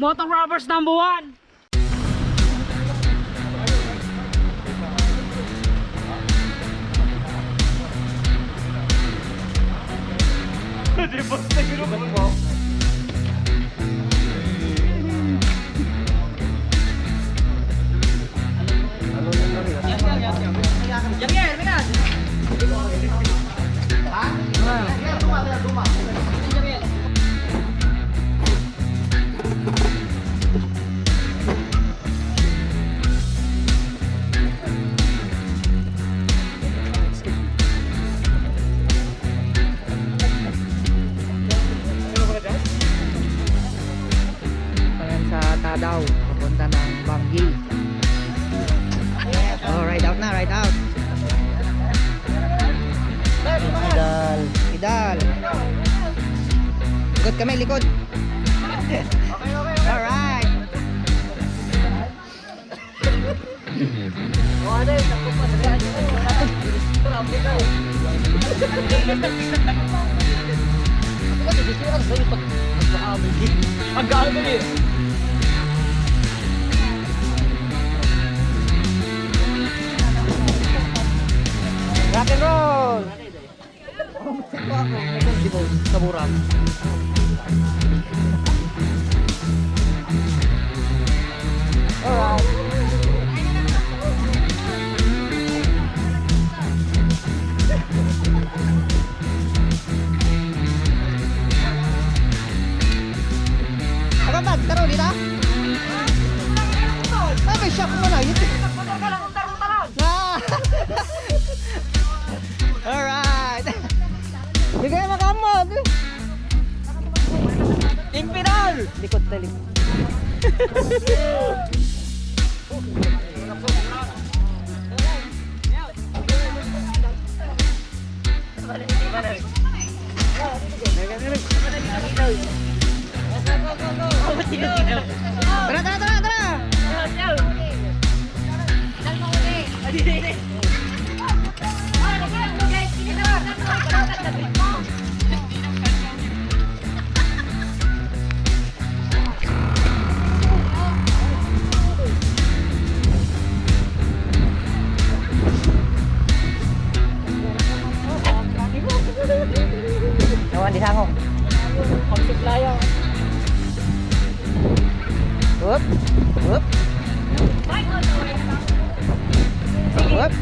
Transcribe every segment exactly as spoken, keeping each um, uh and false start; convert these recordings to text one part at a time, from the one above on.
Motor Robbers number one! Di ba? Ayan sa Tadaw, papunta ng Banggi. Oh, ride out na, ride out. Idol, idol. Likod kami, likod. Alright. Ang gamit eh. Rock and roll! Sakto ako, may condition sa burak. Alright. Ano ba? Taro, di na? Ay, may shock mo na. Yun. Ah! Alright. Di kaya makamot. Impidal! Likod na likod. Tara, tara, tara, tara! Nawan di sango. Pagsiplaya. Whoop, whoop. Whoop.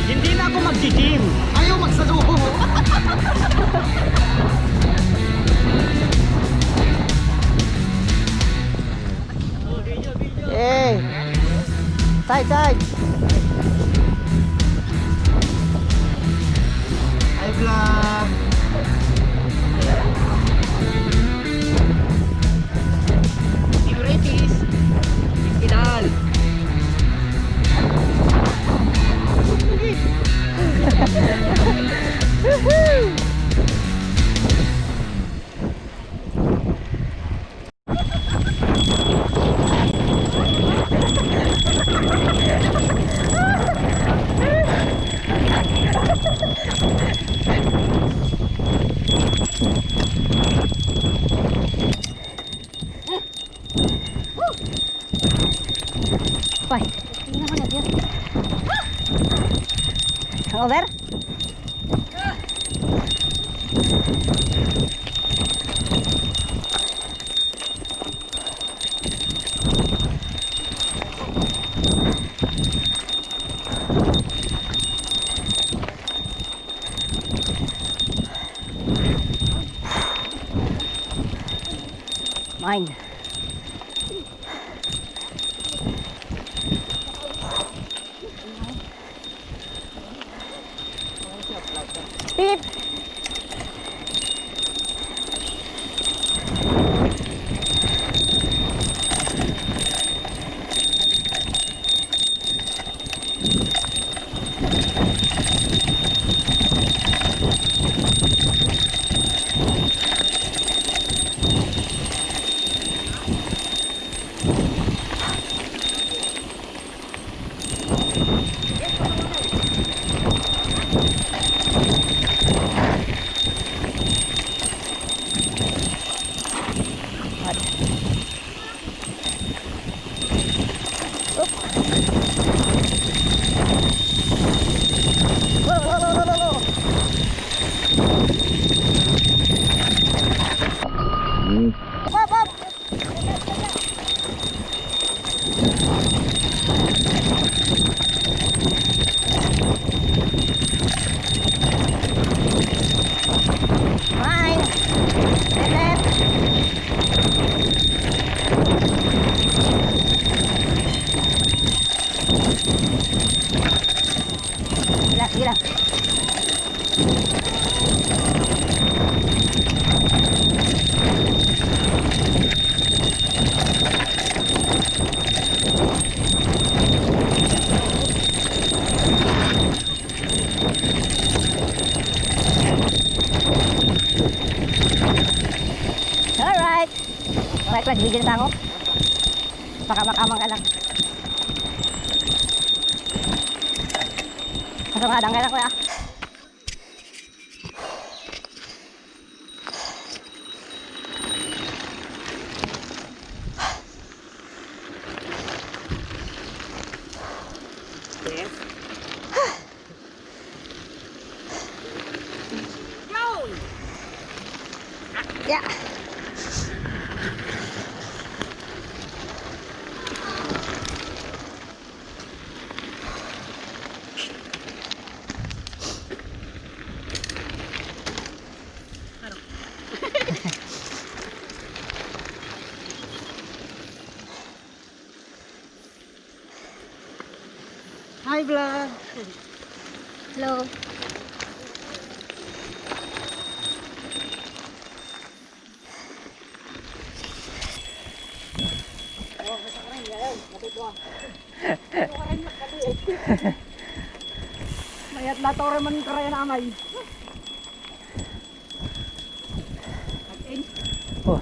Hindi na ako maggi-gym. Ayaw magsalubo. Hey! Side, side! Hi, vlog! Team Rapist! Team Kidal! Woohoo! Pay. Over? Mine. Beep. Ginsango. Makamakama ka lang. Kasungadan ka lang, kuya. Yes. Yeah. Hi, vlog! Hello! Mayat na to, Raymond, karayan amay. Oh.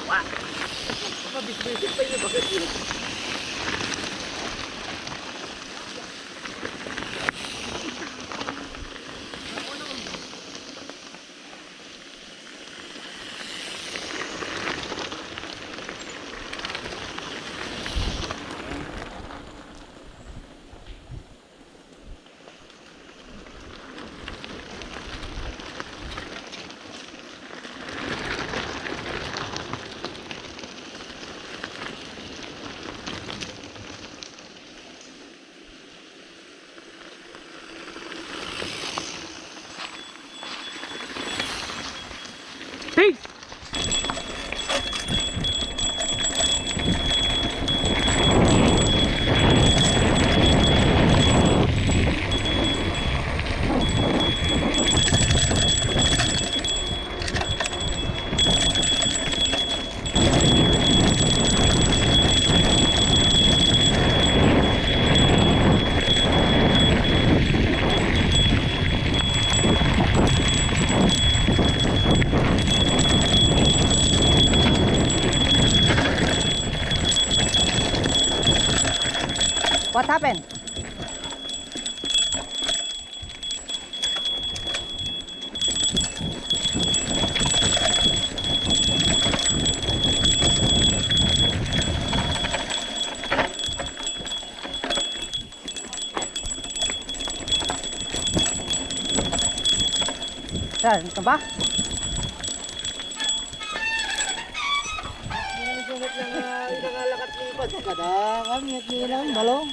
Ha? Peace! What happened? Saan? Ito ba? Kada kami at nilang balong.